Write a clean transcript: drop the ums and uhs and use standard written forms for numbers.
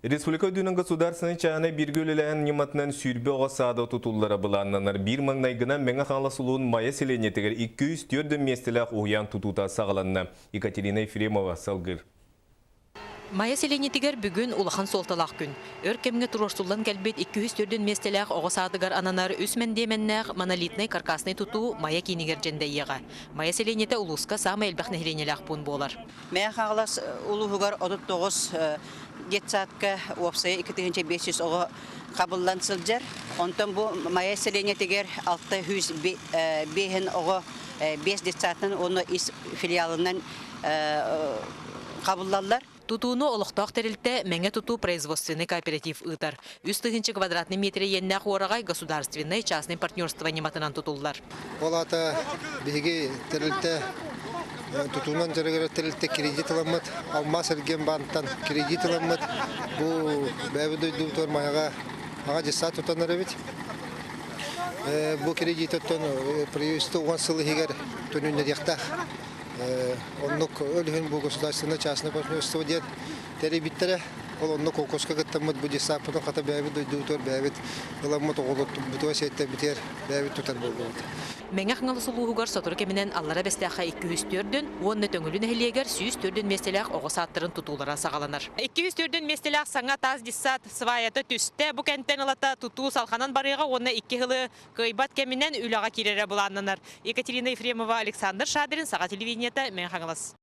Республика үрдүнэн государственнай чааһынай бииргэ үлэлээһин ньыматынан 20 оҕо саада тутуллара былааннанар. Биир маҥнайгынан Мэҥэ Хаҥалас улууһун Майа сэлиэнньэтигэр 204 миэстэлээх уһуйаан тутуута саҕаланна. Екатерина Ефремова салгыыр. Майа сэлиэнньэтигэр бүгүн улахан суолталаах күн. Өр кэмҥэ туруорсуллан кэлбит 204 миэстэлээх оҕо саадыгар ананар үс мэндиэмэннээх монолитнай каркасный тутуу Майа киинигэр дьэндэйиэҕэ. Майа сэлиэнньэтэ улууска саамай элбэх нэһилиэнньэлээх пуун буолар. Мэҥэ Хаҥалас улууһугар 39 детсадка уопсайа 2500 оҕо хабыллан сылдьар. Онтон бу Майа сэлиэнньэтигэр 605 оҕо 5 детсадтан уонна ис филиалынан хабыллаллар. Тутууну олохтоох тэрилтэ Мэҥэ тутуу производственный кооператив ыытар. 3000 квадратный метр иэннээх уораҕай государственнай частный партнерство ньыматынан тутуллар. Ол аата биһиги тэрилтэ тутуунан дьарыгырар тэрилтэ кредит ыламмыт, Алмаас эргиэн баантан кредит ыламмыт. Бу бэйэбит дойдубутугар Майаҕа аҕа дьыссаат тутан эрэбит. Бу кредит оттон правительство уон сыл иһигэр төнүннэриэхтээх. Оннук өлүһүн бу государственное частное партнерство диэн тэрийбиттэрэ. Ол онно колхозка кыттаммыт бу десаппытын хата бэйэбит дойдубутугар бэйэбит ыламмыт оҕолорбутугар сиэттэрбитигэр бэйэбит тутар буоллубут. Мэҥэ Хаҥалас улууһугар сотору кэминэн Аллара Бэстээххэ 204 уонна Төҥүлү нэһилиэгэр 104 миэстэлээх оҕо саадтарын тутуулара саҕаланар. 204 миэстэлээх саҥа таас десант сваята түстэ. Бу кэнтэн ылата тутуу салҕанан барыаҕа уонна икки сылы кыайбат кэминэн үлэҕэ киирэрэ былааннанар. Екатерина Ефремова, Александр Шадрин, Саха телевидениета, Мэҥэ Хаҥалас.